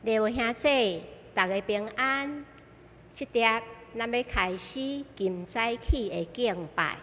列位兄姊，逐家平安。這碟咱欲開始今早起的敬拜。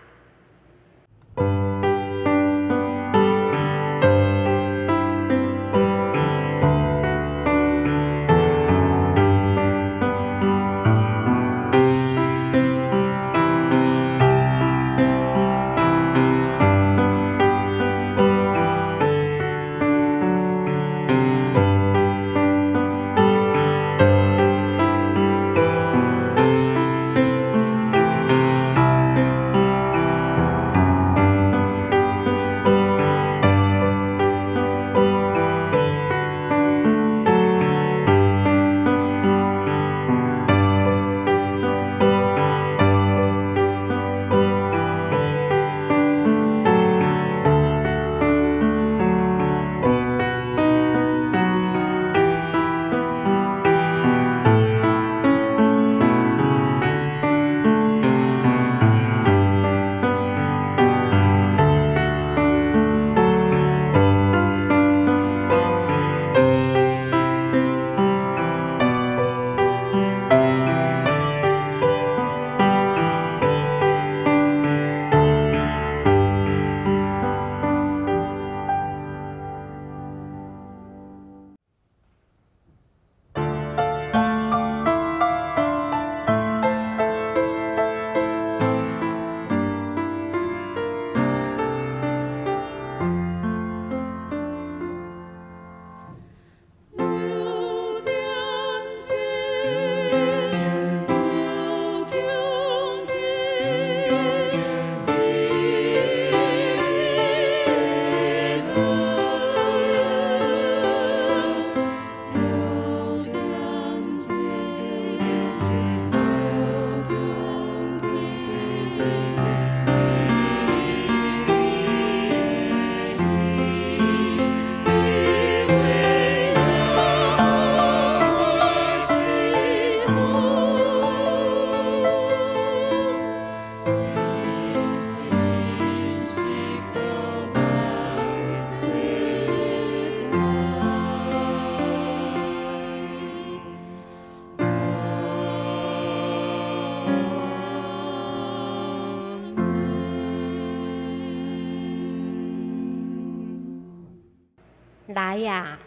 來啊，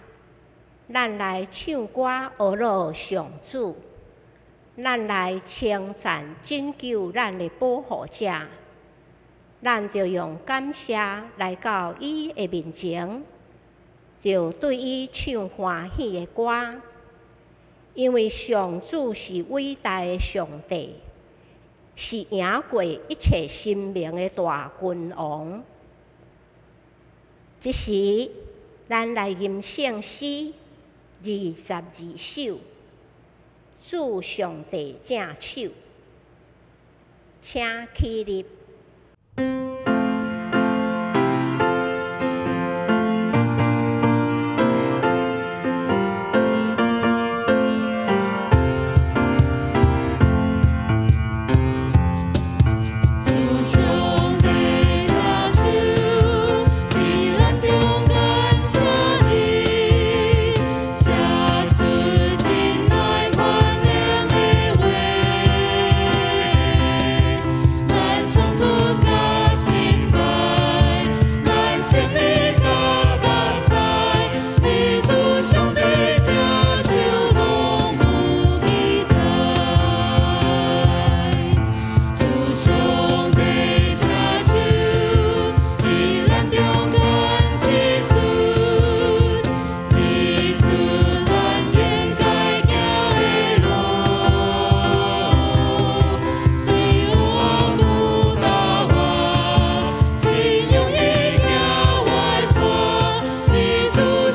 咱來唱歌呵咾上主，咱來稱讚拯救咱的保護者，咱著用感謝來到伊的面前，著對伊唱歡喜的歌，因為上主是偉大的上帝，是贏過一切神明的大君王。這時，咱來吟聖詩22首，主上帝正手，請起立。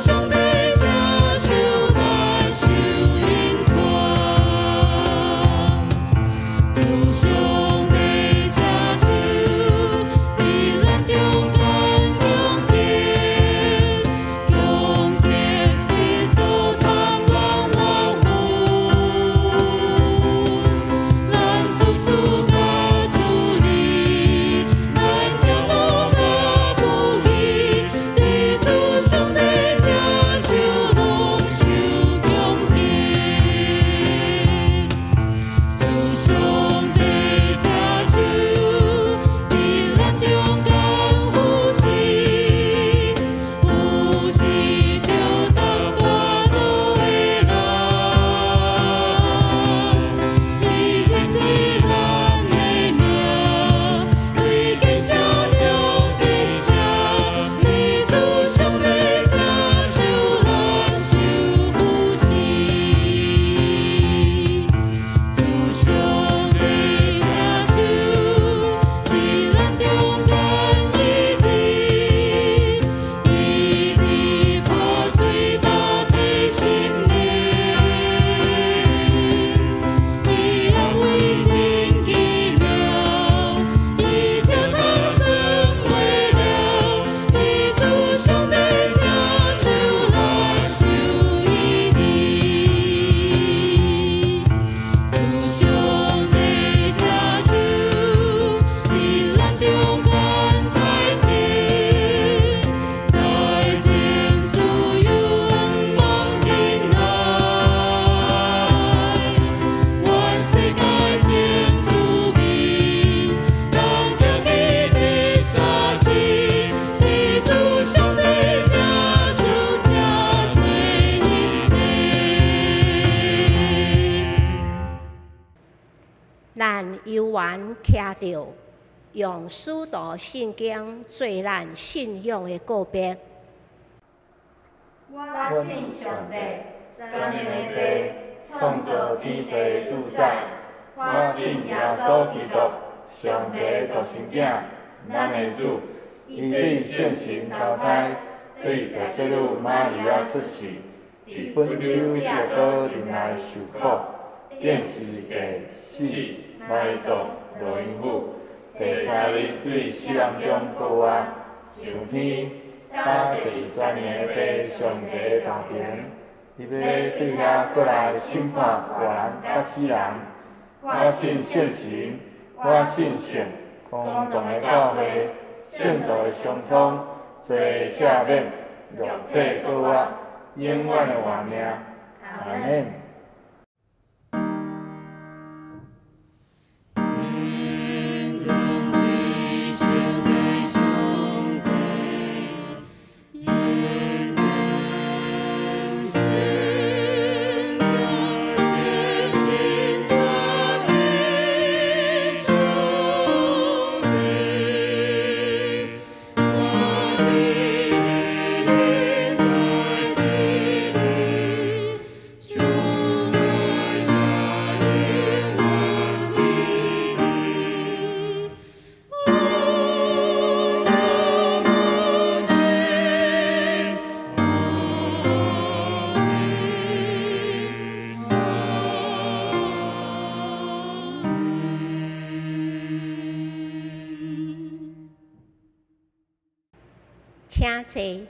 上帝正手，攏受恭敬。咱猶原徛著，用使徒信經做咱信仰的告別。我信上帝，全能的父，創造天地的主宰。我信耶穌基督，上帝的獨生囝，咱的主。伊對聖神投胎，對坐洗女瑪利亞出世，佇本丟彼拉多忍耐受苦，釘十字架死，埋葬，落陰府，第三日對死人中復活，上天，搭坐佇全能的父上帝的右爿，伊欲對遐閣來審判活人佮死人。我信聖神，我信聖公同的教會，聖徒的相通，罪的赦免，肉體復活，永遠的活命。阿們。請坐。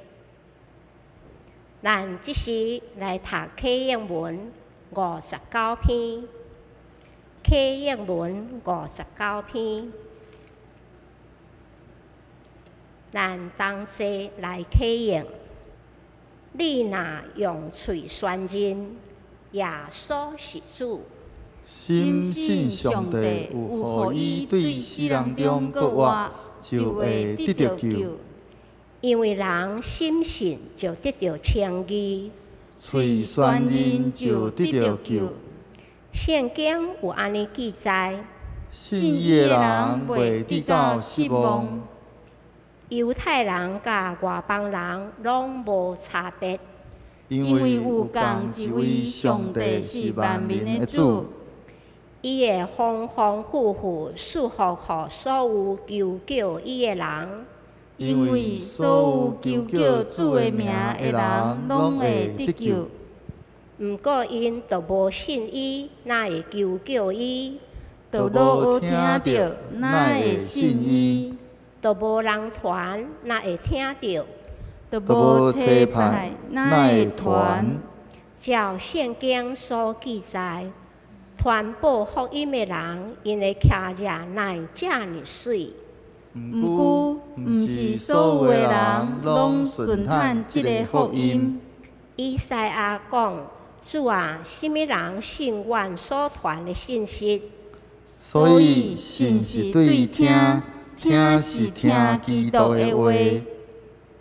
咱這時來讀啟應文五十九篇，啟應文五十九篇，咱同齊來啟應。你若用喙宣認耶穌是主，深信上帝有予伊對死人中閣活，就會得著救。因為人深信就得著稱義，喙宣認就得著救。聖經有按呢記載：信伊的人袂致到失望。猶太人佮外邦人攏無差別，因為有仝一位上帝是萬民的主。伊會豐豐富富賜福予所有求叫伊的人。因為所有求叫主的名的人，攏會得救。毋過𪜶都無信伊，哪會求叫伊？都無聽著，哪會信伊？都無人傳，哪會聽著？都無差派，哪會傳？照聖經所記載，傳報福音的人，𪜶的徛遮哪會遮爾媠？毋過，毋是所有的人攏順趁這个福音。以賽亞講：主啊，啥物人信阮所傳的信息？所以信是對聽，聽是聽基督的話。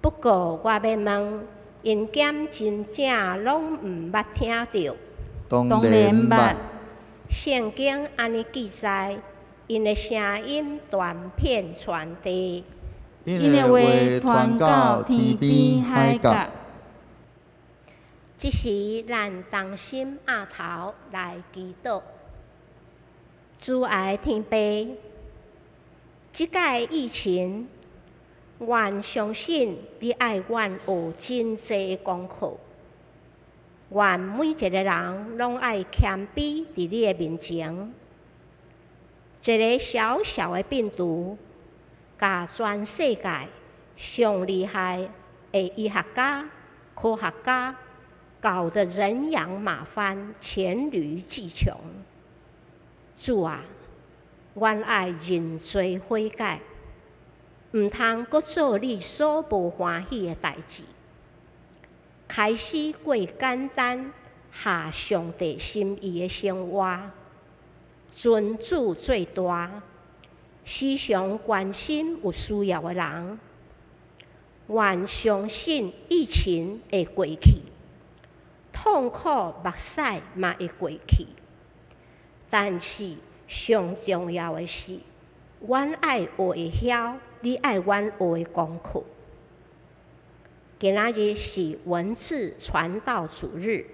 不過我欲問，𪜶敢真正攏毋捌聽著？當然捌。聖經按呢記載，𪜶的聲音傳遍全地，𪜶的話傳到天邊海角。這時，咱同心徼頭來祈禱。慈愛天父，這擺疫情，阮相信你愛阮學真濟功課。願每一个人攏愛謙卑佇你的面前。一个小小的病毒，共全世界上厲害的醫學家、科學家搞得人仰馬翻、黔驢技窮。主啊，阮愛認罪悔改，毋通閣做你所無歡喜的代誌。開始過簡單合上帝心意的生活，尊主做大，時常關心有需要的人。阮相信疫情會過去，痛苦目屎嘛會過去，但是上重要的是，阮愛學會曉你愛阮學的功課。今仔日是文字傳道主日，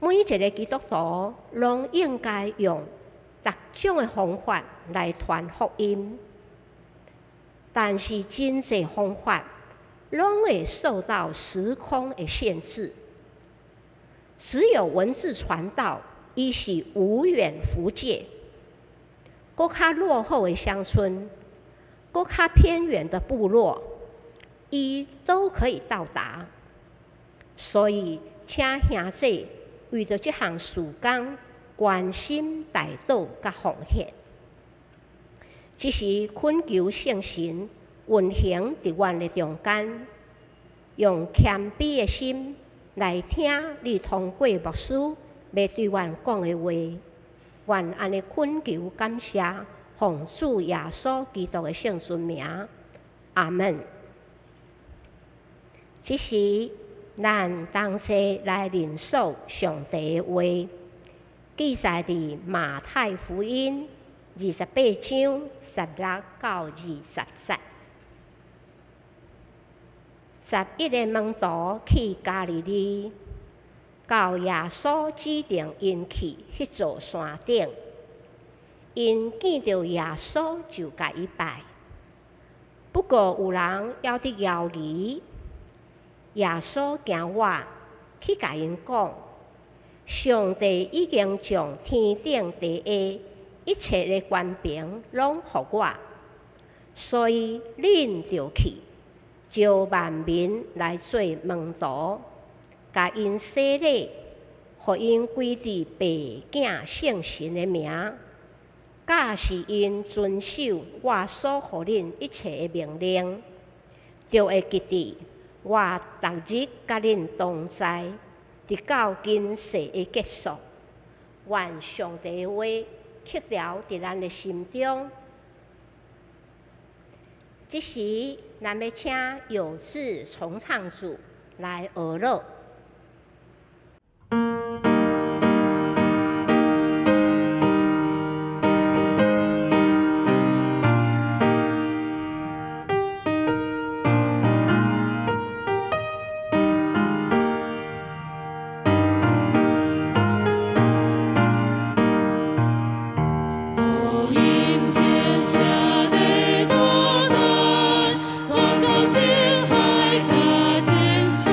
每一个基督徒攏應該用逐種的方法來傳福音，但是真濟方法攏會受到時空的限制。只有文字傳道，伊是無遠弗屆。閣較落後的鄉村，閣較偏遠的部落，伊都可以到達。所以，請兄弟為著這項事工，關心代禱佮奉獻。這是懇求聖神運行佇阮的中間，用謙卑的心來聽你通過牧師欲對阮講的話。願按呢懇求感謝，奉主耶穌基督的聖尊名，阿門。這時，咱同齊來領受上帝的話，記載佇馬太福音28章16到20節。11个門徒去加利利，到耶穌指定𪜶去彼座山頂，𪜶見著耶穌就共伊拜。不過有人猶佇猶疑，耶穌行倚去共𪜶講：上帝已經將天頂地下一切的權柄攏予我，所以恁著去，召萬民來做門徒。共𪜶洗禮，予𪜶歸佇父囝聖神的名，教示𪜶遵守我所予恁一切的命令，著會記得我逐日佮恁同在，直到今世的結束。願上帝的話刻牢佇咱的心中。這時，咱欲請有志重唱組來學樂。福音真寫地大膽，傳到前海佮前山。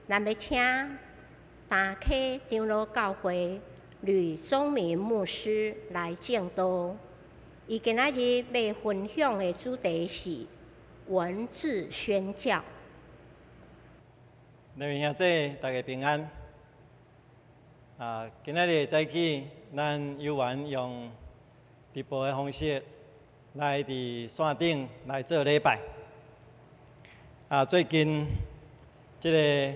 咱欲請大溪長老教會呂宗明牧師來證道。伊今仔日欲分享的主題是文字宣教。兩位兄姊，大家平安。今仔日早起，咱有緣用直播的方式來佇線頂來做禮拜。最近這个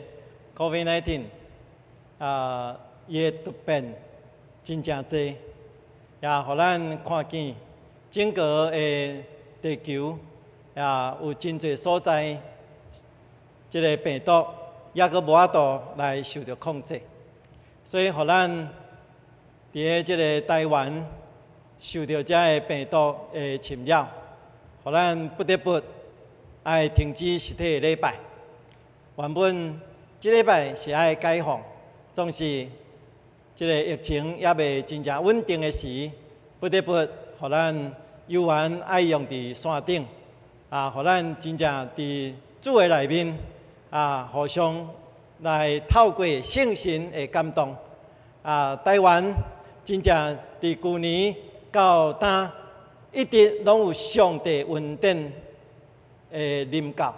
COVID-19 伊的突變真正濟，也予咱看見整個的地球也有真濟所在，這个病毒猶閣無法度來受著控制，所以予咱佇咧這个台灣受著這个病毒的侵擾，予咱不得不愛停止實體的禮拜。原本這禮拜是愛解放，總是這个疫情猶未真正穩定的時，不得不予咱猶原愛用佇線頂，予咱真正佇主的內面互相來透過聖神的感動。台灣真正佇舊年到今一直攏有上帝恩典的臨到，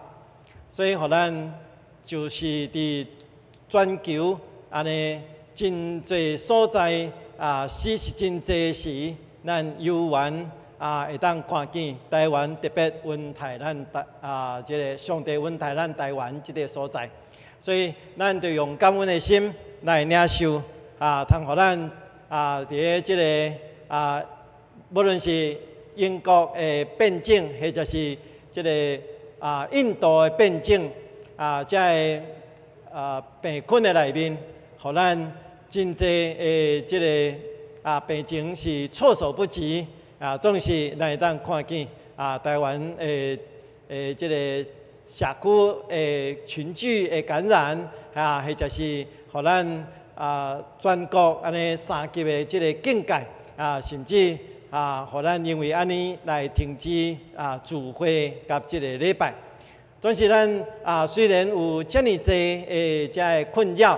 所以予咱就是佇全球按呢真濟所在死是真濟時，咱猶原會當看見台灣特別恩待咱台這个上帝恩待咱台灣這个所在，所以咱就用感恩的心來領受通予咱佇咧這个無論是英國的變種，或者是這个印度的變種這个病菌的內面，予咱真濟的這个病情是措手不及。總是咱會當看見台灣的這个社區的群聚的感染，或者是予咱全國按呢三級的這个警戒，甚至予咱因為按呢來停止聚會佮這个禮拜。總是咱雖然有遮爾濟的這个困擾，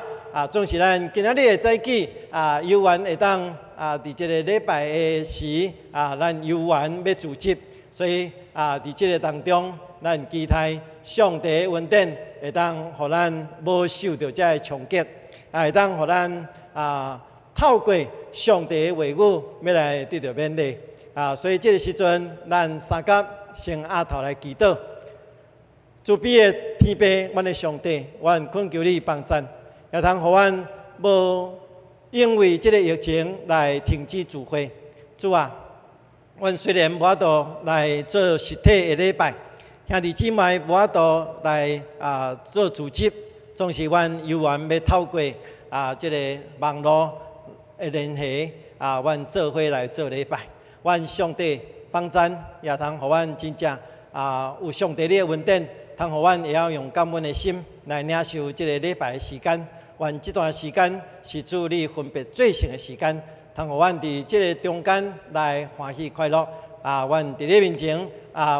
總是咱今仔日的早起猶原會當佇這個禮拜的時，咱猶原欲組織，所以佇這个當中，咱期待上帝的恩典會當予咱無受著這个衝擊，會當予咱透過上帝的話語，欲來得著勉勵。所以這个時陣，咱三甲先阿頭來祈禱。慈悲的天父，阮的上帝，阮懇求你幫贊，也通予阮無因為這个疫情來停止聚會。主啊，阮雖然無法度來做實體的禮拜，兄弟姊妹無法度來做組織，總是阮猶原欲透過這个網路的聯繫，阮做伙來做禮拜。願上帝幫贊，也通予阮真正有上帝你的恩典，通予阮會曉用感恩的心來領受這個禮拜的時間。願這段時間是主你分別做聖的時間，通予阮佇這个中間來歡喜快樂。阮佇你面前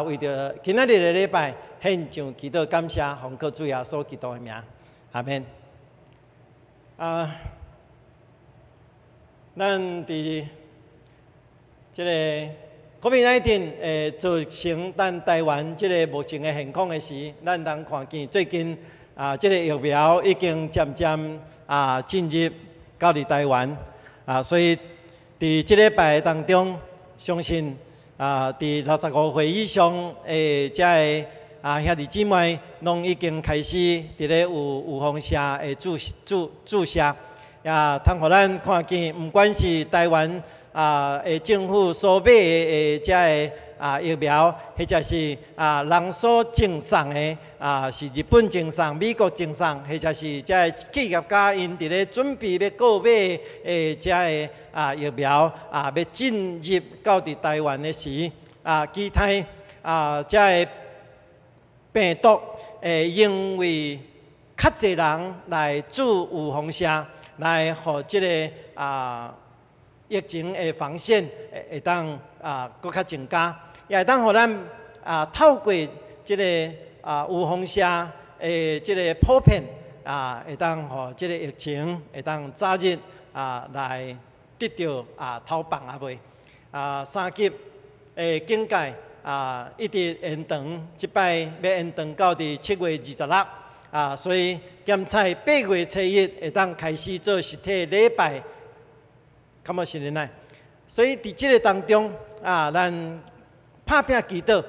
為著今仔日的禮拜獻上祈禱感謝，奉靠主耶穌基督的名，阿們。咱佇這个 COVID-19 會造成咱台灣這个目前的現況的時，咱通看見最近這个疫苗已經漸漸進入到佇台灣，所以佇這禮拜當中，相信佇65歲以上的這个兄弟姊妹，攏已經開始佇咧有預防射的注射，也通予咱看見，毋管是台灣的政府所買的這个疫苗，或者是人所贈送的，是日本贈送、美國贈送，或者是這个企業家𪜶佇咧準備欲購買的這个疫苗，欲進入到佇台灣的時，期待這个病毒會因為較濟人來注預防射，來予這个疫情的防線會當閣較增加，也會當予咱透過這个預防射的這个普遍啊，會當予這个疫情會當早日啊來得著啊頭放啊未？啊，三級的警戒啊，一直延長，這擺欲延長到佇7月26啊，所以檢採8月初1會當開始做實體禮拜，敢無是呢？所以佇這个當中啊，咱拍拚祈禱，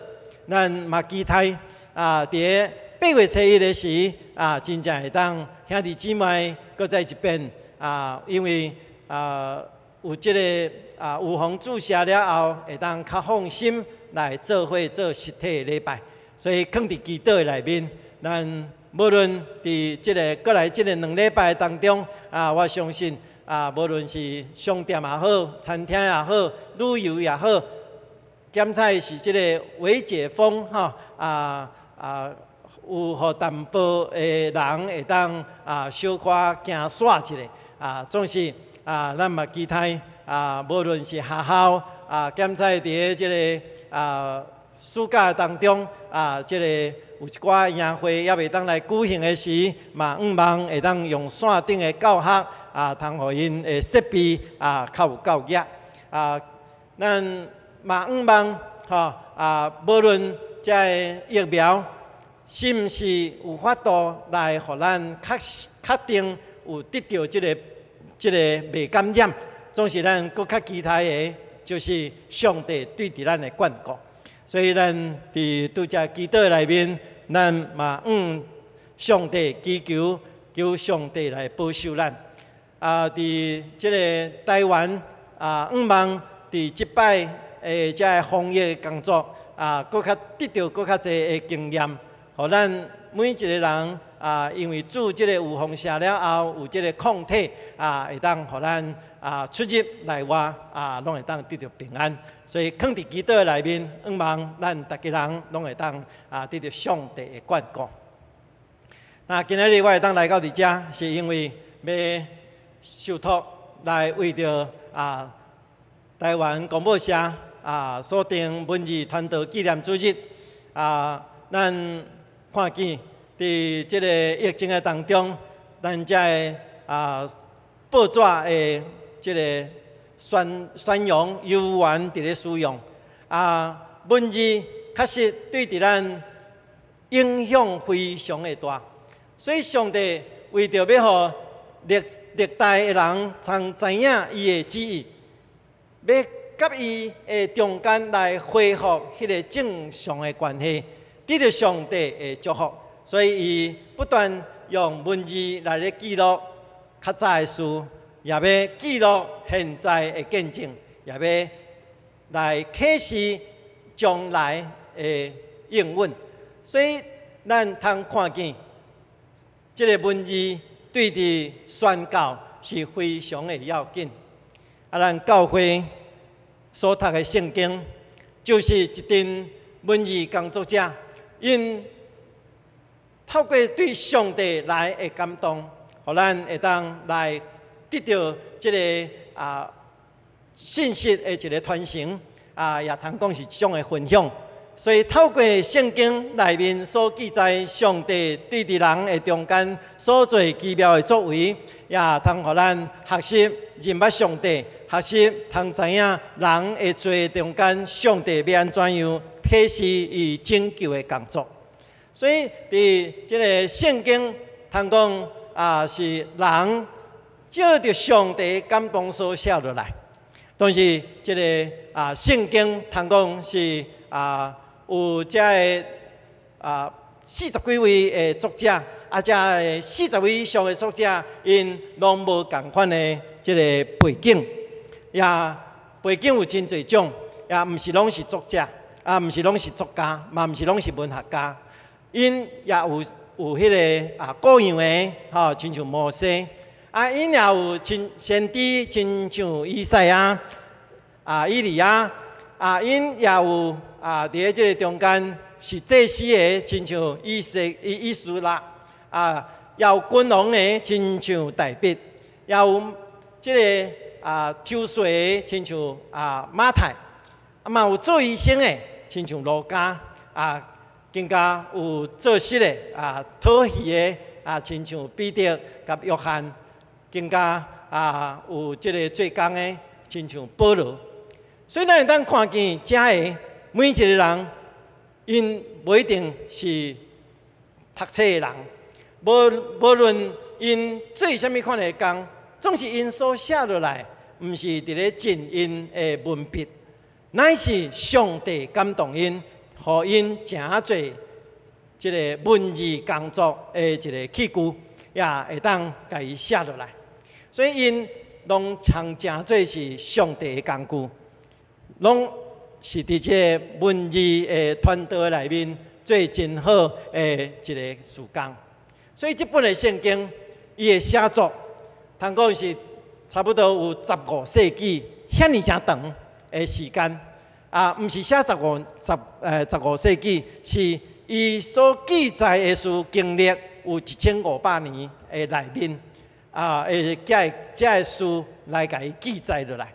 咱嘛期待啊，佇8月初1的時啊，真正會當兄弟姊妹閣再一遍啊，因為啊有這个啊預防注射了後，會當較放心來做伙做實體的禮拜。所以囥佇祈禱的內面，咱無論佇這个閣來這个2禮拜當中啊，我相信啊，無論是商店也好，餐廳也好，旅遊也好，檢採是這个微解封吼啊啊。有予淡薄的人會當啊小可行煞一下啊，總是啊，咱嘛期待啊，無論是學校啊，檢採佇這个啊暑假當中啊，這个有一寡營會猶未當來舉行的時，嘛向望會當用線頂的教學啊，通予𪜶的設備啊較有夠額啊，咱嘛向望吼啊，無論這个疫苗，是毋是有法度來予咱確確定有得著這个袂感染？總是咱閣較期待的，就是上帝對佇咱的眷顧。所以咱佇拄才祈禱內面，咱嘛向上帝祈求，求上帝來保守咱。啊，佇這个台灣啊，向望佇這擺的這个防疫工作啊，閣較得著閣較濟的經驗。予咱每一个人啊，因為注這个預防射了後，有這个抗體啊，會當予咱啊出入內外啊，攏會當得著平安。所以，囥佇祈禱內面，向望咱逐家人攏會當啊得著上帝的眷顧。那今仔日我會當來到佇遮，是因為欲受託來為著啊台灣公報社啊所定文字傳道紀念主日啊，咱看見佇這个疫情的當中，咱遮的啊報紙的這个宣宣揚猶原佇咧使用啊，文字確實對佇咱影響非常的大，所以上帝為著欲予歷歷代的人通知影伊的旨意，欲佮伊的中間來恢復彼个正常的關係，得著上帝的祝福，所以伊不斷用文字來咧記錄較早的事，也欲記錄現在的見證，也欲來啟示將來的應允。所以咱通看見這个文字對佇宣教是非常的要緊。啊，咱教會所讀的聖經，就是一陣文字工作者，𪜶透過對上帝來的感動，予咱會當來得著這个啊信息的一个傳承，啊，也通講是一種的分享。所以透過聖經內面所記載上帝對佇人的中間所做奇妙的作為，也通予咱學習認捌上帝，學習通知影人的罪中間，上帝欲按怎樣啟示伊拯救的工作。所以佇這个聖經通講啊，是人借著上帝感動所寫落來。但是這个啊聖經通講是啊有這个啊40幾位的作者，啊，這个40位以上的作者，𪜶攏無仝款的這个背景，也背景有真濟種，也毋是攏是作者，啊，毋是攏是作家，嘛毋是攏是文學家，𪜶也有彼个啊各樣的吼，親像摩西，啊，𪜶也有親先知，親像以賽亞、啊以利亞，啊，𪜶也有啊佇咧這个中間是祭司的，親像以色以以斯拉，啊，也有君王的，親像大衛，也有這个啊抽稅的，親像啊馬太，啊嘛有做醫生的，親像路加，啊，更加有做穡的啊討魚的。啊，親像彼得佮約翰，更加啊有這个做工的，親像保羅。所以咱會當看見遮个每一个人，𪜶無一定是讀冊的人，無論𪜶做啥物款的工，總是𪜶所寫落來，毋是佇咧盡𪜶的文筆，乃是上帝感動𪜶，予𪜶成做這个文字工作的一个器具，也會當共伊寫落來。所以𪜶攏常成做是上帝的工具，攏是佇這個文字的傳道內面做真好的一个事工。所以這本的聖經，伊的寫作，通講是差不多有十五世紀遐爾誠長的時間。啊，毋是寫十五世紀，是伊所記載的事經歷有1500年的內面，啊，會這个事來共伊記載落來。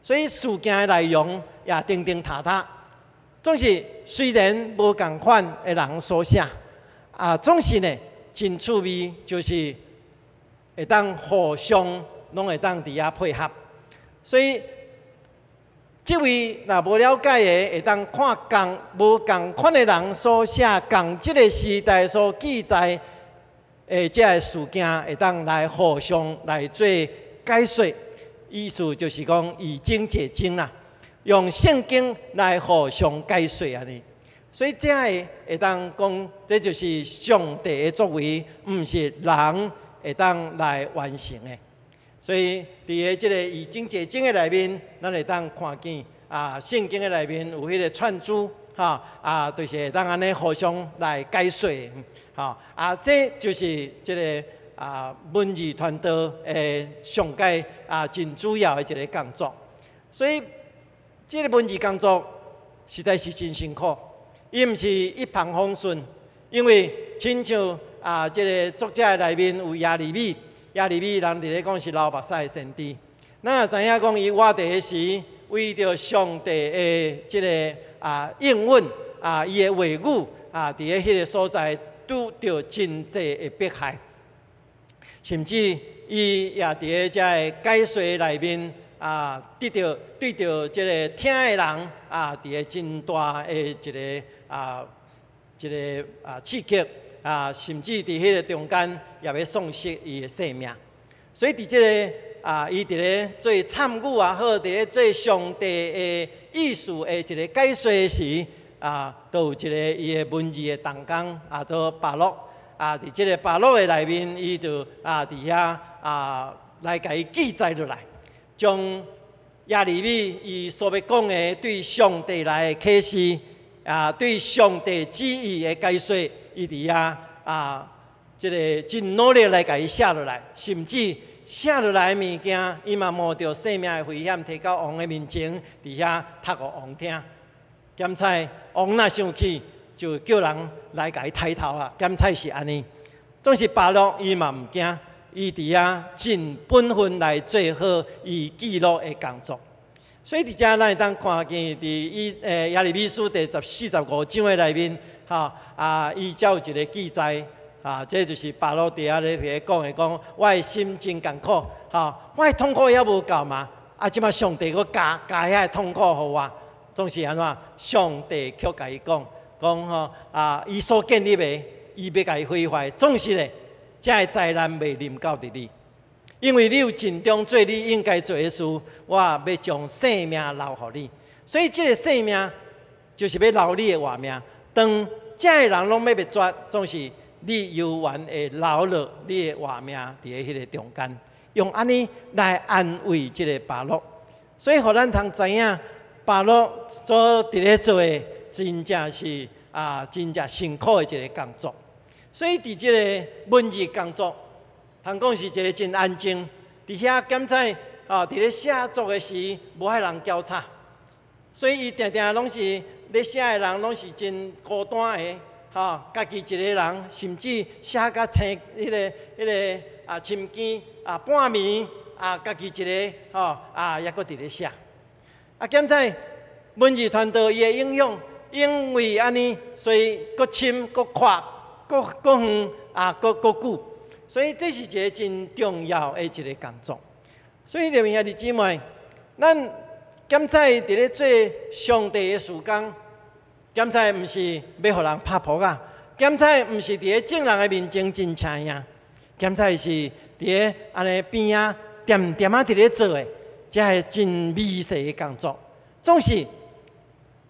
所以事件的內容也釘釘塔塔，總是雖然無仝款的人所寫，啊，總是呢真趣味，就是會當互相攏會當佇遐配合。所以這位若無了解的，會當看仝無仝款的人所寫仝這个時代所記載的這个事件，會當來互相來做解說。意思就是講以經解經啦，用聖經來互相解說按呢。所以這个會當講，這就是上帝的作為，毋是人會當來完成的。所以佇个這个以經解經的內面，咱會當看見啊，聖經的內面有彼个串珠，哈啊，就是會當按呢互相來解說，吼啊，這就是這个啊文字傳道的上蓋啊真主要的一个工作。所以這个文字工作實在是真辛苦，伊毋是一帆風順，因為親像啊這个作者的內面有耶利米。耶利米人佇咧講是流目屎的先知，咱也知影講伊活佇彼時，為著上帝的這个啊應允啊，伊的話語啊，佇咧彼个所在拄著真濟的迫害，甚至伊也佇咧遮个解說內面啊，得著對著這个聽的人啊，佇咧真大的一个刺激。啊，甚至佇彼个中間也欲喪失伊的性命，所以佇這个啊，伊佇咧做參與也好，佇咧做上帝的意思的一个解說時，啊，都有一个伊的文字的同工啊，做巴錄啊，佇這个巴錄的內面，伊就啊佇遐啊來共伊記載落來，將耶利米伊所欲講的對上帝來的啟示啊，對上帝旨意的解說。伊佇遐啊，這个真努力來共伊寫落來，甚至寫落來的物件，伊嘛冒著性命的危險，提到王的面前，佇遐讀予王聽。檢採王若生氣，就叫人來共伊刣頭啊！檢採是按呢，總是巴錄伊嘛毋驚，伊佇遐盡本分來做好伊記錄的工作。所以佇遮咱會當看見佇以耶利米書第十四、十五章的內面。吼啊！伊才有一个記載，啊，這就是巴錄佇遐咧講的，講我的心真艱苦，吼，我的痛苦猶無夠嗎？啊，這馬上帝閣加加遐个痛苦予我，總是按怎？上帝卻共伊講，講吼啊，伊所建立的，伊欲共伊毀壞，總是咧，這个災難袂臨到佇你，因為你有盡忠做你應該做的事，我欲將性命留予你，所以這个性命就是欲留你的活命。當遮个人攏欲滅絕，總是你猶原會留落你的活命佇咧彼个中間，用按呢來安慰這个巴錄，所以予咱通知影，巴錄所佇咧做的，真正是啊，真正辛苦的一个工作。所以佇這个文字工作，通講是一个真安靜，佇遐檢採啊，佇咧寫作的時，無愛人攪吵，所以伊定定攏是。咧寫的人攏是真孤單的，吼，家己一个人，甚至寫甲青彼个彼个啊，深更啊，半暝啊，家己一个，吼啊，猶閣佇咧寫。啊，檢採文字傳道伊的影響，因為按呢，所以閣深、閣闊、閣閣遠啊，閣閣久。所以這是一个真重要的一个工作。所以，兩位兄弟姊妹，咱檢採佇咧做上帝的事工，檢採毋是欲予人拍噗仔，檢採毋是佇咧眾人的面前真請贏，檢採是佇咧按呢邊仔恬恬仔佇咧做的，這係真微細的工作。總是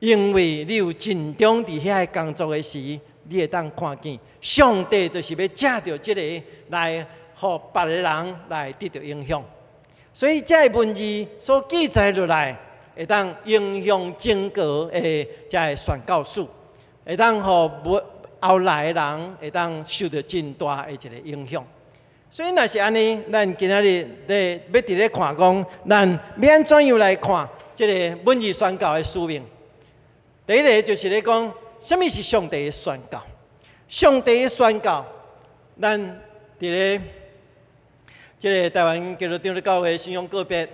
因為你有盡忠佇遐個工作的時，你會當看見上帝就是欲藉著這個來予別个人來得著影響。所以這个文字所記載落來，會當影響整個的這个宣教史，會當予後來的人會當受著真大的一個影響。所以若是按呢，咱今仔日咧欲佇咧看講，咱欲按怎樣來看這个文字宣教的使命？第一个就是咧講，啥物是上帝的宣教？上帝的宣教，咱佇咧這个台灣基督長老教會信仰告別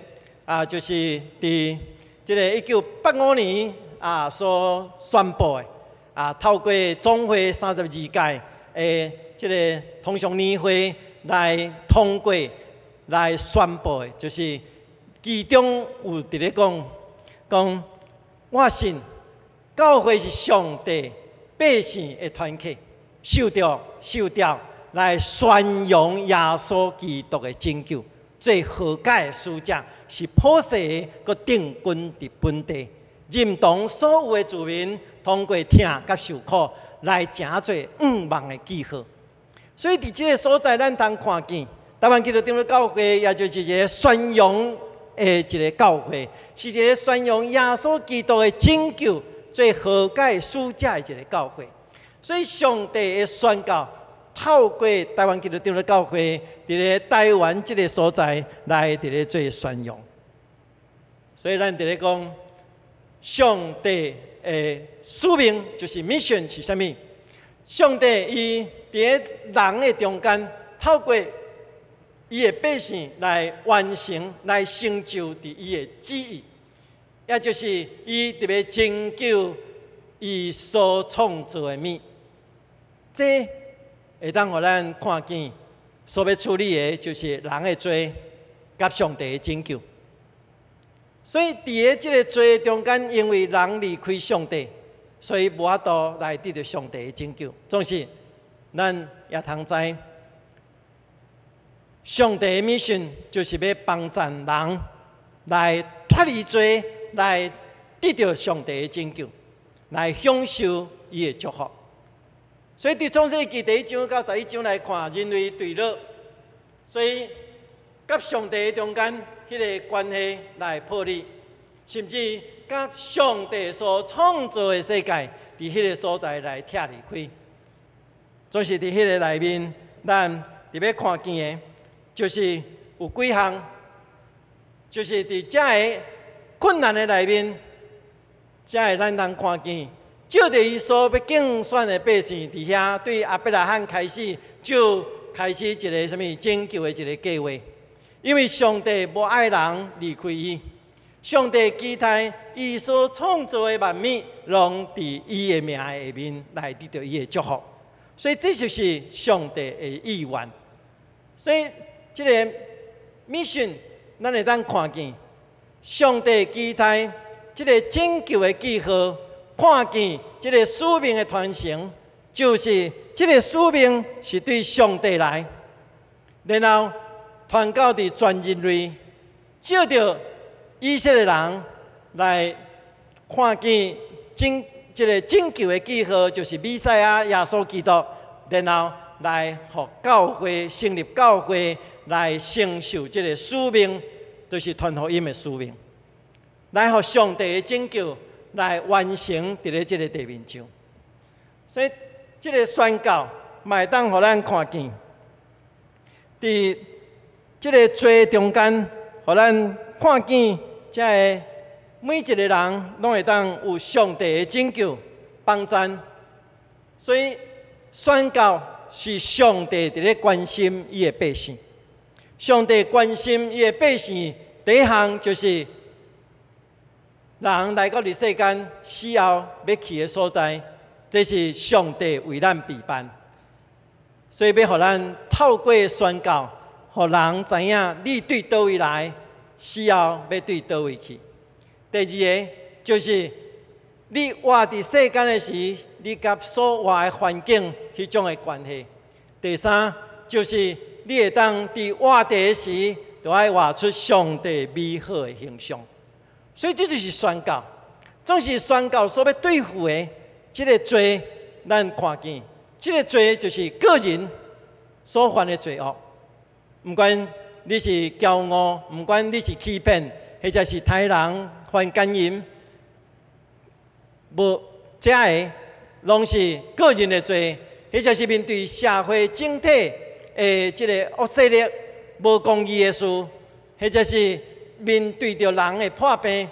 啊，就是佇這个1985年啊所宣布的啊，透過總會32屆的這个通常年會來通過來宣布的，就是其中有佇咧講講，我信教會是上帝百姓的團體，受著來宣揚耶穌基督的拯救，做和解的使者，是普世的，閣定根佇本地，認同所有的子民通過疼佮受苦來成做向望的記號。所以佇這个所在，咱通看見台灣基督長老教會，也就是一个宣揚的一个教會，是一个宣揚耶穌基督的拯救、做和解使者的一个教會。所以上帝的宣教，透過台灣基督長老教會，佇咧台灣這个所在來佇咧做宣揚。所以咱佇咧講，上帝的使命就是 mission 是啥物？上帝伊佇咧人的中間，透過伊的百姓來完成、來成就佇伊的旨意，也就是伊特別拯救伊所創造的物。這會當予咱看見，所欲處理的就是人的罪佮上帝的拯救。所以佇咧這个罪中間，因為人離開上帝，所以無法度來得著上帝的拯救。總是，咱也通知，上帝的 mission 就是欲幫贊人來脫離罪，來得著上帝的拯救，來享受伊的祝福。所以，佇創世記第一章到11章來看，人類墜落，所以佮上帝中間彼个關係來破裂，甚至佮上帝所創造的世界，佇彼个所在來拆離開。總是佇彼个內面，咱特別看見的，就是有幾項，就是佇這个困難的內面，才會咱通看見。藉著伊所欲揀選的百姓，佇遐對亞伯拉罕開始就開始一个啥物拯救的一个計劃。因為上帝無愛人離開伊，上帝期待伊所創造的萬物，攏佇伊的名下面來得著伊的祝福。所以這就是上帝的意願。所以這个 mission，咱會當看見上帝期待這个拯救的記號。看見這个使命的傳承，就是這个使命是對上帝來，然後傳到佇全人類，藉著以色列人來看見拯這个拯救的記號，就是彌賽亞耶穌基督，然後來予教會成立教會，來承受這个使命，就是傳福音的使命，來予上帝的拯救來完成佇咧這个地面上。所以這个宣教嘛會當予咱看見，佇這个罪中間，予咱看見，這个每一个人攏會當有上帝的拯救幫贊。所以宣教是上帝佇咧關心伊的百姓。上帝關心伊的百姓，第一項就是人來到佇世間死後欲去的所在，這是上帝為咱備辦。所以欲予咱透過宣教，予人知影你對佗位來，死後欲對佗位去。第二个就是你活佇世間的時，你佮所活的環境彼種的關係。第三就是你會當佇活地的時，就愛活出上帝美好的形象。所以這就是宣教，總是宣教所欲對付的這个罪，咱看見，這个罪就是個人所犯的罪惡。毋管你是驕傲，毋管你是欺騙，或者是刣人、犯姦淫，無這个攏是個人的罪，或者是面對社會整體的這个惡勢力、無公義的事，或者是面對著人的破病，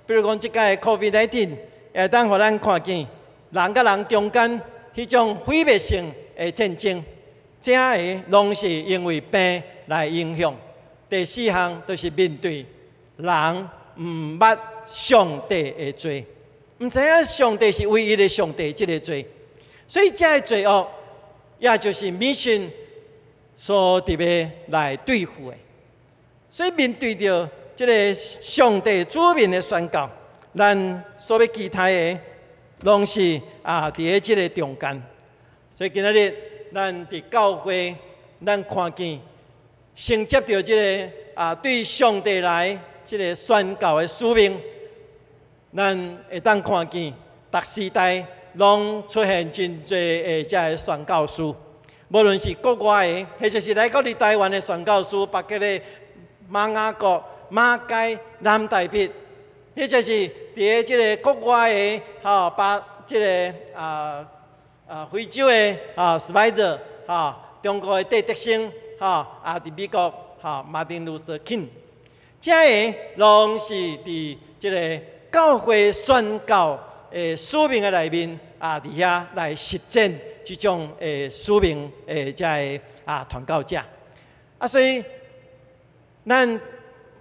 比如講這擺 COVID-19，會當予咱看見人佮人中間彼種毀滅性的戰爭，這个攏是因為病來影響。第四項就是面對人毋捌上帝的罪，毋知影上帝是唯一的上帝這个罪，所以這个罪惡，也就是迷信所特別來對付的。所以面對著這个上帝子民的宣告，咱所欲期待的，攏是啊，佇咧這个中間。所以今仔日咱佇教會，咱看見承接著這个啊，對上帝來這个宣告的使命，咱會當看見，逐時代攏出現真濟的這个宣教師，無論是國外的，或者是來到佇台灣的宣教師，包括咧馬雅各、馬偕、南大必，或者是佇咧這个國外的，吼，把這个非洲的啊史懷澤，吼，中國的戴德生，吼，啊，佇美國，吼，馬丁路德金，這个攏是佇這个教會宣教的使命的內面啊，佇遐來實踐這種的使命的這个啊傳教者。啊，所以咱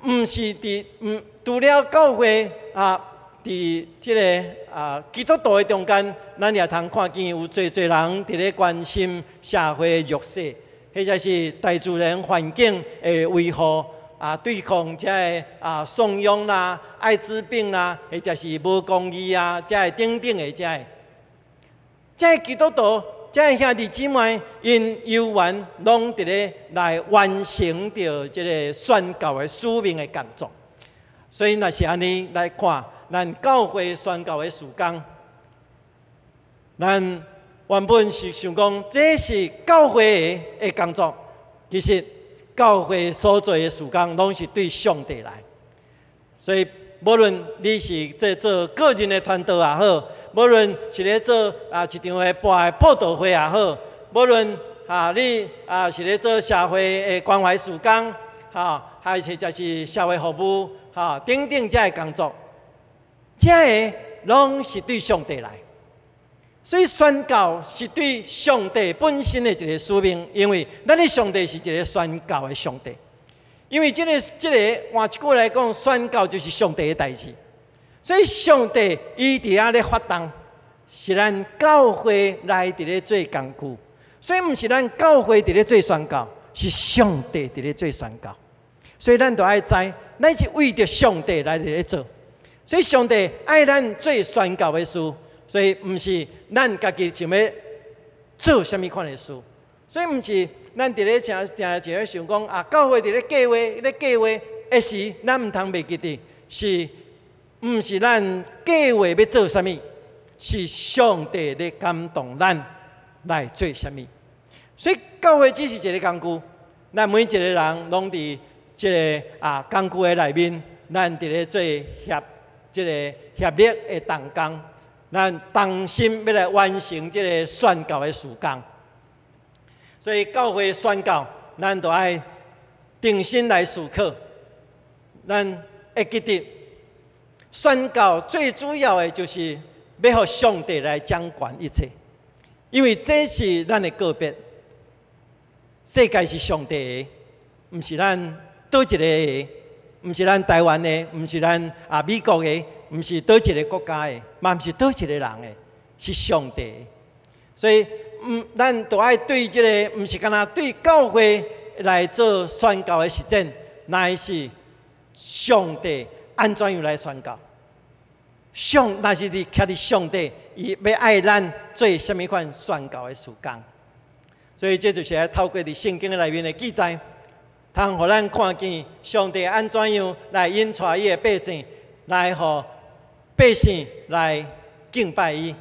毋是佇毋除了教會啊，佇這个啊基督徒的中間，咱也通看見有濟濟人佇咧關心社會弱勢，或者是大自然環境的維護啊，對抗這个啊送養啦、艾滋病啦，或者是無公義啊，這个等等的這个，這个基督徒，這个兄弟姊妹，𪜶猶原攏佇咧來完成著這个宣教的使命的工作。所以，若是按呢來看，咱教會宣教的事工，咱原本是想講這是教會的工作，其實教會所做的事工，攏是對上帝來。所以，無論你是在做個人的傳道也好，無論是咧做啊一場的播的佈道會也好，無論啊你啊是咧做社會的關懷事工，哈，還是或者是社會服務，哈等等這个工作，這个攏是對上帝來。所以宣教是對上帝本身的一个使命，因為咱的上帝是一个宣教的上帝。因為這个換一句來講，宣教就是上帝的代誌。所以上帝伊佇遐咧發動，是咱教會來佇咧做工具。所以毋是咱教會佇咧做宣教，是上帝佇咧做宣教。所以咱就愛知，咱是為著上帝來佇咧做。所以上帝愛咱做宣教的事，所以毋是咱家己想欲做啥物款的事。所以毋是咱佇咧誠定定咧想講啊，教會佇咧計劃，咧計劃的時，咱毋通袂記得，是毋是咱計劃欲做啥物？是上帝咧感動咱來做啥物。所以教會只是一个工具，咱每一个人攏佇這个啊工具的內面，咱佇咧做協這个協力的同工，咱同心欲來完成這个宣教的事工。所以教會宣教，咱就愛定心來思考。咱會記得，宣教最主要的就是欲予上帝來掌管一切，因為這是咱的個別。世界是上帝的，毋是咱佗一个的，毋是咱台灣的，毋是咱啊美國的，毋是佗一个國家的，嘛毋是佗一个人的，是上帝的。所以毋毋，咱著愛對這个，毋是干焦對教會來做宣教的實踐，乃是上帝按怎樣來宣教？上，若是佇徛佇上帝，伊欲愛咱做啥物款宣教的事工？所以這就是愛透過佇聖經內面的記載，通予咱看見上帝按怎樣來引帶伊的百姓，來予百姓來敬拜伊。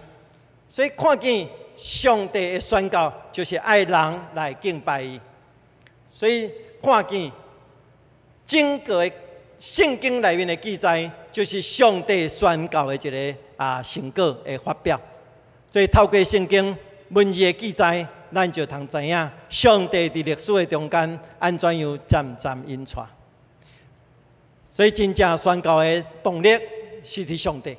所以看見上帝的宣教，就是愛人來敬拜伊。所以看見整個的聖經內面的記載，就是上帝宣教的一个成果的發表。所以透過聖經文字的記載，咱就通知影上帝佇歷史的中間按怎樣漸漸引帶。所以真正宣教的動力是佇上帝。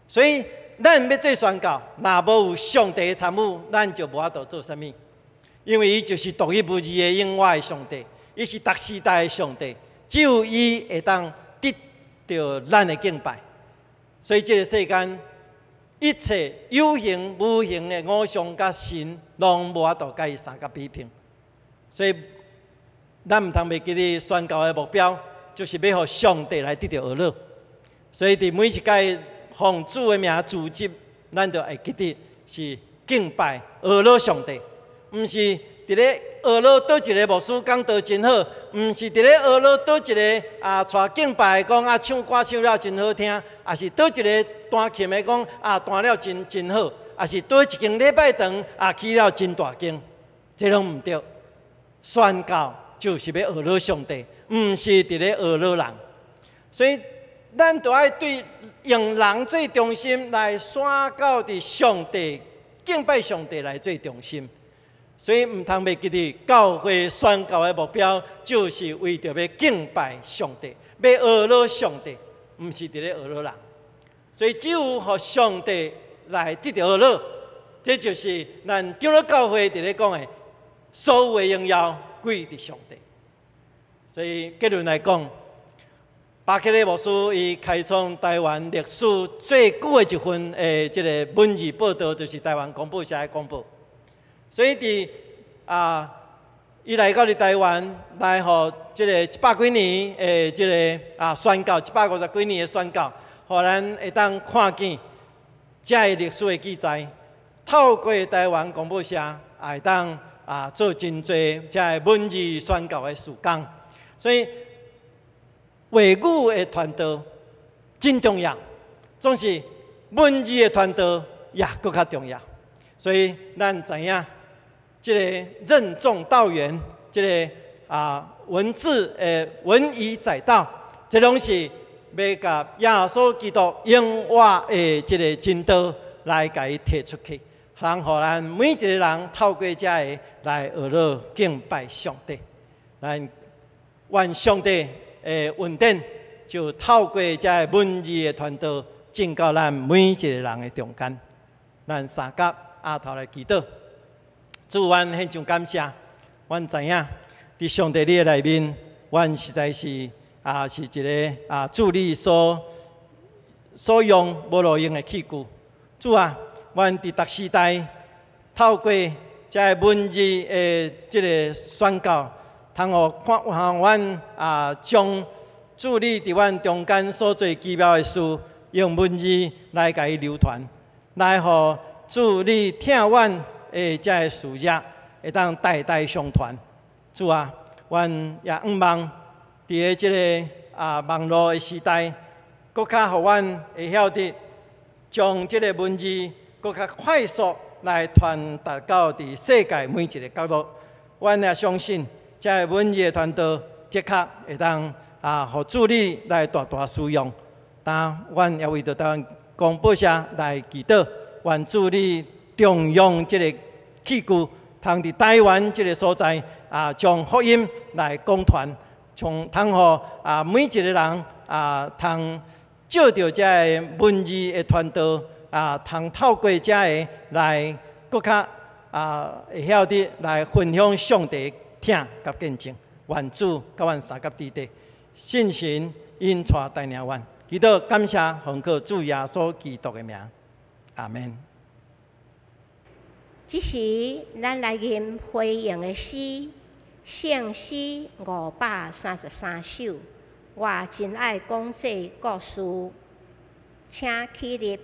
所以咱欲做宣教，若無有上帝的參與，咱就無法度做啥物。因為伊就是獨一無二的永活的上帝，伊是逐時代的上帝，只有伊會當得著咱的敬拜。所以這个世間一切有形無形的偶像佮神，攏無法度佮伊相佮比拼。所以咱毋通袂記得宣教的目標，就是欲予上帝來得著呵咾。所以佇每一擺奉主的名組織，咱就會記得是敬拜呵咾上帝，毋是佇咧呵咾佗一个牧師講道真好，毋是佇咧呵咾佗一个帶敬拜講唱歌唱了真好聽，抑是佗一个彈琴的講彈了真真好，抑是佗一間禮拜堂起了真大間，這攏毋對。宣教就是欲呵咾上帝，毋是佇咧呵咾人，所以咱著愛對用人做中心來宣教，佇上帝敬拜上帝來做中心。所以毋通袂記得教會宣教的目標，就是為著欲敬拜上帝，欲呵咾上帝，毋是佇咧呵咾人。所以只有予上帝來得著呵咾，這就是咱長老教會佇咧講的，所有的榮耀歸佇上帝。所以結論來講，巴克禮牧師伊開創台灣歷史最久的一份的這个文字報導，就是台灣公報社的公報。所以佇伊來到佇台灣來，予這个一百幾年的這个宣教，150幾年的宣教，予咱會當看見這个歷史的記載。透過台灣公報社，也會當做真濟這个文字宣教的事工。所以話語的傳導真重要，總是文字的傳導也閣較重要。所以咱知影，這个任重道遠，這个文字的文以載道，這攏是欲共耶穌基督永活的這个真道來共伊提出去，通予咱每一个人透過這个來呵咾敬拜上帝。咱願上帝的恩典就透過這个文字的傳導，進到咱每一个人的中間。咱三甲阿頭來祈禱。主，阮獻上感謝，阮知影佇上帝你的內面，阮實在是是一个主你所所用無路用的器具。主啊，阮佇逐時代透過這个文字的這个宣教，通予看，予阮將主你佇阮中間所做奇妙的事，用文字來共伊流傳，來予主你疼阮的這个事業會當代代相傳。主啊，阮也向望佇咧這个網路的時代，閣較予阮會曉得將這个文字閣較快速來傳達到佇世界每一个角落。阮也相信，這个文字的傳導，的確會當予主你來大大使用。但阮也為著台灣公報社來祈禱，願主你重用這个器具，通佇台灣這个所在將福音來廣傳，從通予每一个人通藉著這个文字的傳導通透過這个來閣較會曉得來分享上帝疼佮見證。願主佮阮相佮佇咧，信神引帶帶領阮，祈禱感謝奉靠主耶穌基督的名，阿門。這時，咱來吟回應的詩，聖詩533首。我真愛講這故事，請起立。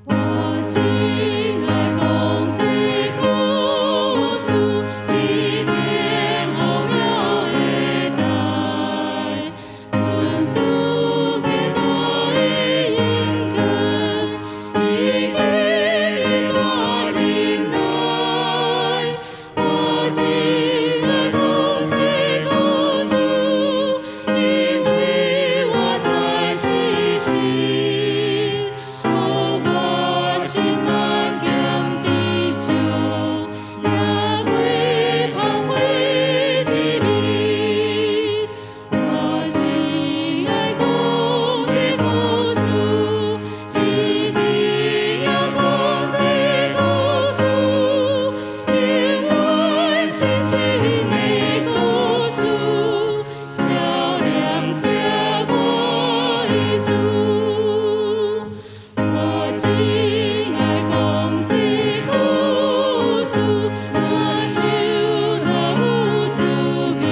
我真愛講這故事，天頂奧妙的代，阮主基督的應許，伊今日大忍耐。我真愛講這故事，因為我知事實，予我心滿兼知足，贏過芳華甜蜜。我真愛講這故事，一直也講這故事，永遠信心的故事，少年疼我的主。我真愛講這故事，若受若有滋味，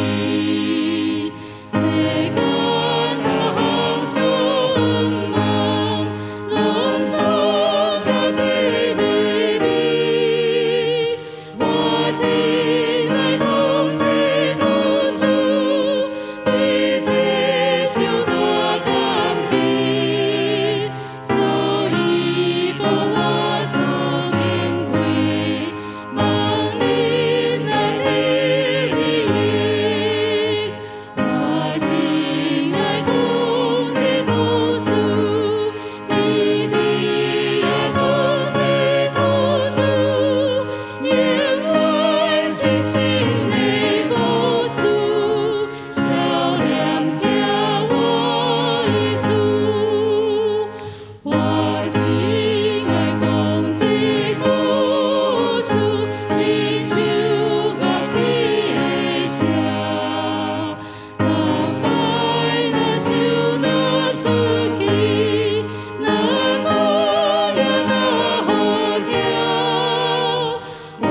世間各項所願望，攏總甲這秘密。我真愛講這故事，對這受大感激，所以報我所經過，望恁來得利益。我真愛講這故事，一直也講這故事，永遠信心的故事，少年疼我的主。我真愛講這故事，親像樂器的聲，逐擺若想若出去，若歌也若好聽。我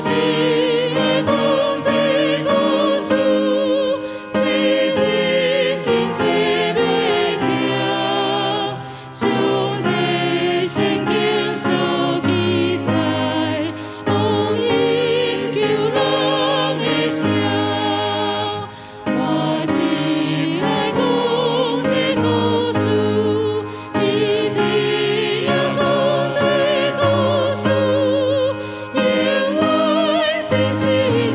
真愛講這故事，雖然真濟欲聽，上帝聖經所記載，福音救人的聲。我真愛講這故事，一直也講這故事，永遠信心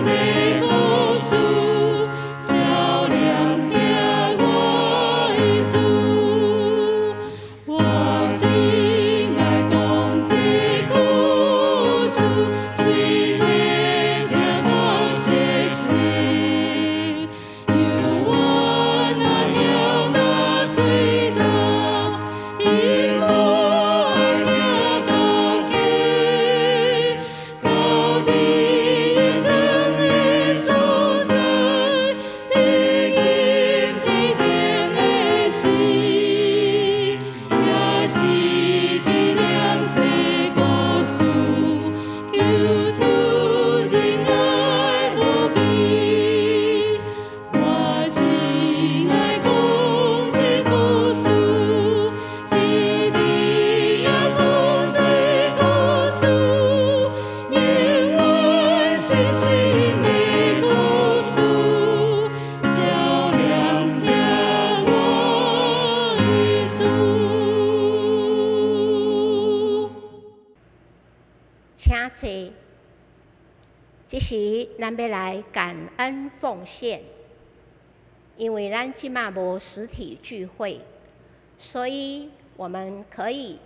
的故事，少年疼我的主。我真愛講這故事，雖然聽到熟悉，猶原若聽若喙焦，因我愛聽到基，到佇永遠的所在，得吟天頂的詩，也是紀念這故事，求主仁愛無比。我真愛講這故事，一直也講這故事，永遠信心的故事，少年疼我的主。請坐。這時，咱欲來感恩奉獻，因為咱這馬無實體聚會，所以我們可以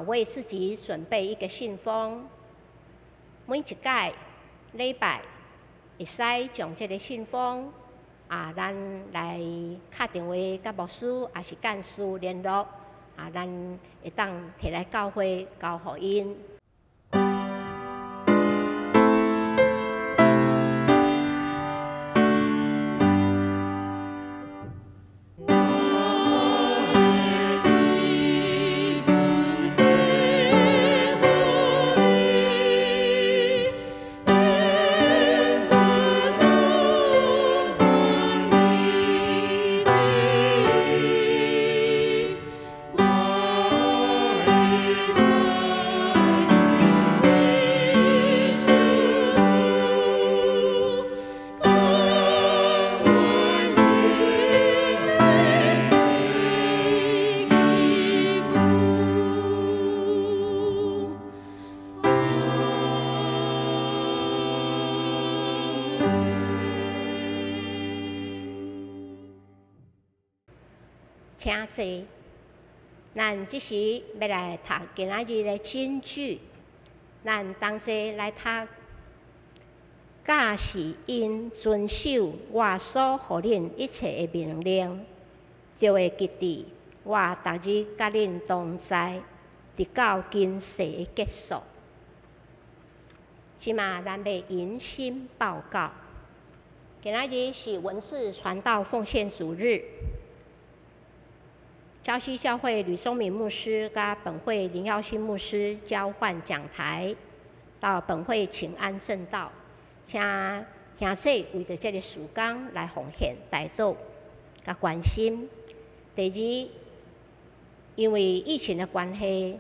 為自己準備一個信封。每一屆禮拜會使將這個信封咱來敲電話佮牧師，抑是幹事聯絡。啊，咱會當提來教會交予𪜶。請坐，咱這時欲來讀今仔日的金句，咱同齊來讀。假使𪜶遵守我所予恁一切的命令，就會記得我逐日佮恁同在，直到今世的結束。這馬咱欲迎新報告，今仔日是文字傳道奉獻主日。礁溪教會呂宗明牧師佮本會林耀新牧師交換講台，到本會請安證道，請兄弟為著這个事工來奉獻代禱佮關心。第二，因為疫情的關係，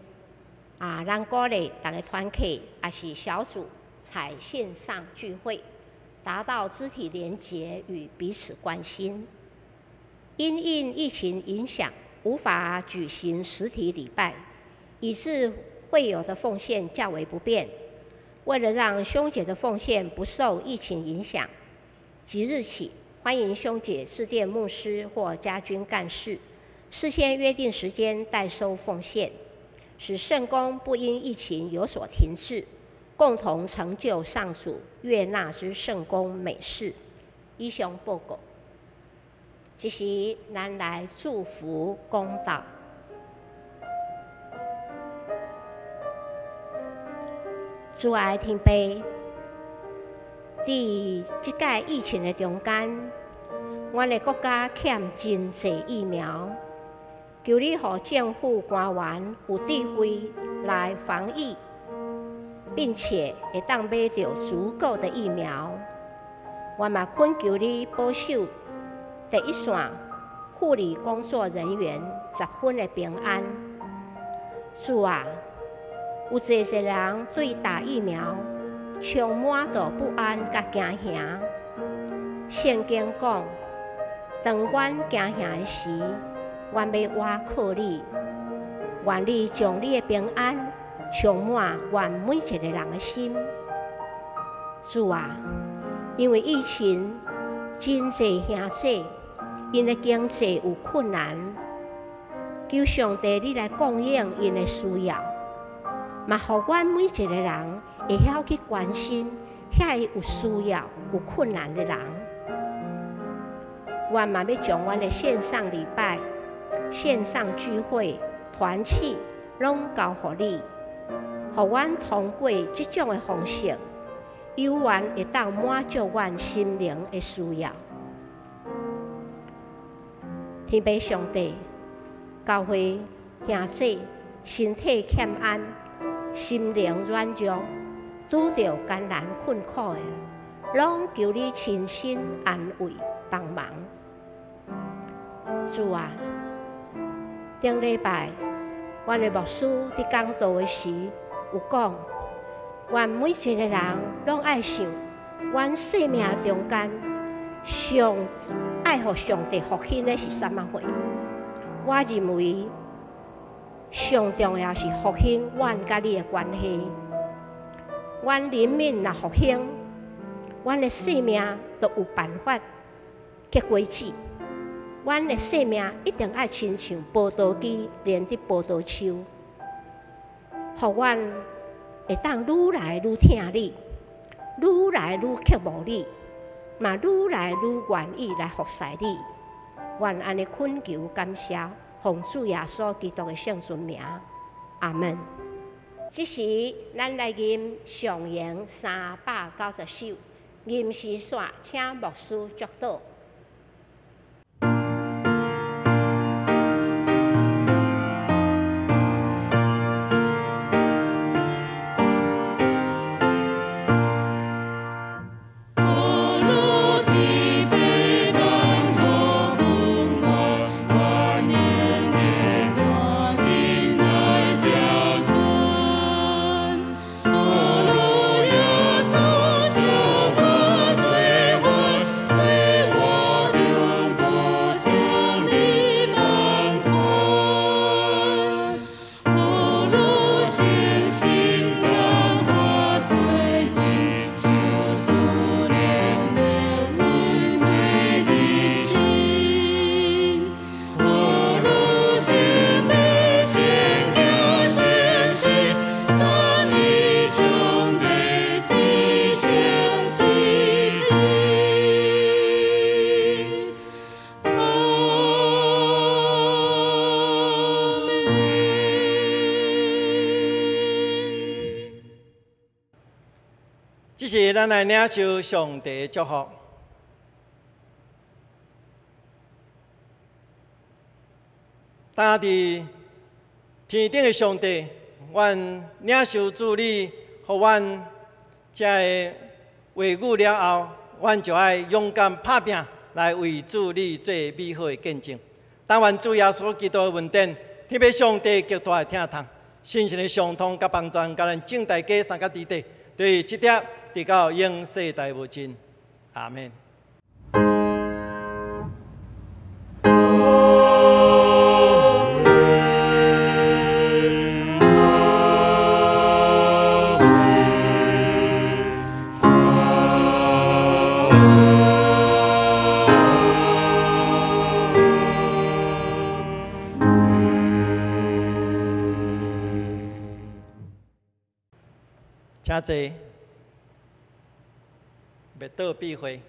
啊，咱鼓勵逐个團契抑是小組採線上聚會，達到肢體連結與彼此關心。因應疫情影響，無法舉行實體禮拜，以致會友的奉獻較為不便。為了讓兄姐的奉獻不受疫情影響，即日起歡迎兄姐致電牧師或家軍幹事，事先約定時間代收奉獻，使聖工不因疫情有所停滯，共同成就上主悅納之聖工美事。以上報告。這時，咱來祝福公道。主愛天父，佇這屆疫情的中間，阮的國家欠真濟疫苗，求你予政府官員有智慧來防疫，並且會當買著足夠的疫苗。我嘛懇求你保守第一線護理工作人員十分的平安。主啊，有濟濟人對打疫苗充滿著不安佮驚嚇。聖經講，當阮驚嚇的時，阮欲倚靠你，願你將你的平安充滿阮每一個人的心。主啊，因為疫情，真濟兄弟𪜶的經濟有困難，求上帝你來供應𪜶的需要，嘛予阮每一個人會曉去關心遐个有需要、有困難的人。阮嘛欲將阮的線上禮拜、線上聚會、團契，攏交予你，予阮通過這種的方式，猶原會當滿足阮心靈的需要。天父上帝，教會兄弟身體欠安、心靈軟弱、拄著艱難困苦的，攏求你親身安慰幫忙。主啊，頂禮拜，阮的牧師佇講道的時有講，阮每一個人攏愛想，阮生命中間上愛予上帝復興的是啥物貨？我認為上重要是復興阮佮你的關係。阮靈命若復興，阮的生命就有辦法結果子。阮的生命一定愛親像葡萄枝連佇葡萄樹，予阮會當愈來愈疼你，愈來愈渴慕你，嘛愈來愈願意來服侍你。阮按呢懇求感謝，奉主耶穌基督的聖尊名，阿門。這時，咱來吟上詠390首，吟詩煞，請牧師祝禱。這是咱來領受上帝的祝福。當佇天頂的上帝，阮領受主你，予阮這个話語了後，阮就愛勇敢拍拚來為主你做美好的見證。但願主耶穌基督的恩典，天父上帝極大的疼痛，聖神的相通佮幫助，佮咱眾大家三個弟弟，對這點直到永世代無盡。阿們。請坐，默禱閉會。